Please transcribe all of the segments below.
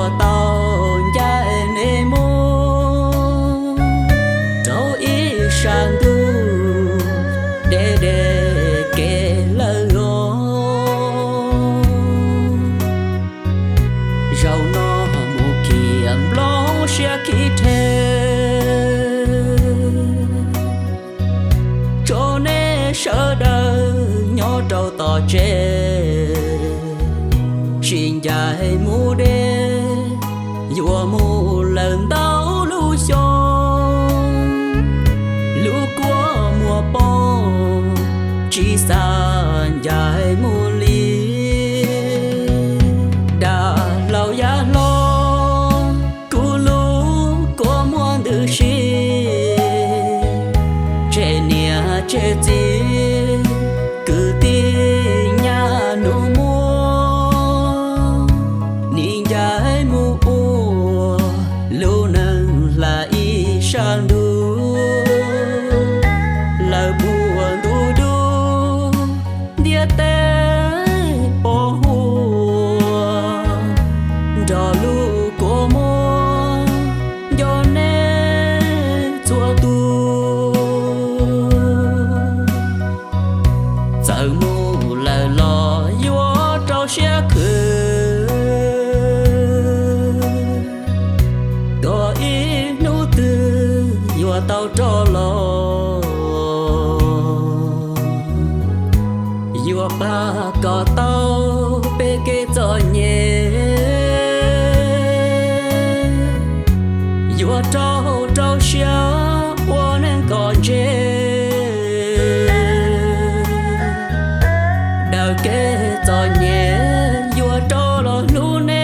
Tau ncaim nej mus rau ib sab ntuj deb deb kev lawm os. Zaum no mus khiav nplooj siab khib rhe rau nej sawv daws nyob rau tom tsev. Tsis ncaim mus deb, yuav mus lawm ntau lub xyoo. Lub kua muag poob, tsis xav ncaim mus li. Dab laug yawg hlob, kuv lub kua muag ntws si, tseg niam tseg txiv, kwv tij nyab nus muag, nim ncaim mus ua lub neej hla ib sab ntuj. Lawv puag ntuj dub, ntiaj teb pos huam, nrog lub kua muag nco nej txhua tus. Txawm mus lawm los yuav rau siab khwv, tos ib hnub twg yuav tau rov los. Yuav pab kom tau peb kev txom nyem, yuav rau rau siab ua neej kom ntse. Daws kev txom nyem yuav rov los hlub nej.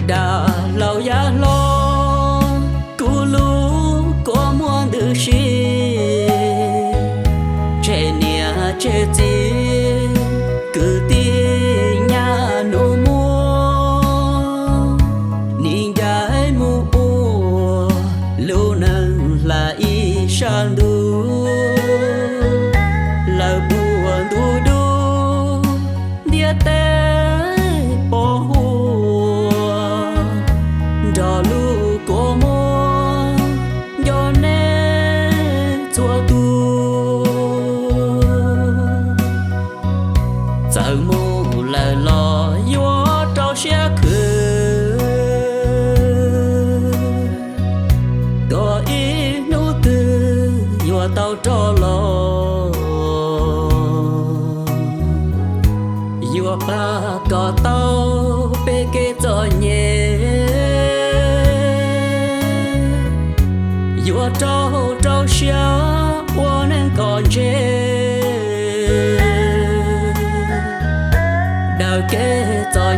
Dab laug yawg hlob, kuv lub kua muag ntws si, tseg niam tseg txiv, kwv tij nyab nus muag, nim ncaim mus ua lub neej hla ib sab ntuj. Lawv puag ntuj dub, ntiaj teb pos huam, nrog lub kua muag nco nej txhua tus. Txawm mus lawm los yuav rau siab khwv, tos ib hnub twg yuav tau rov los. Yuav pab kom tau peb kev txom nyem, yuav rau rau siab ua neej kom ntse. Daws kev txom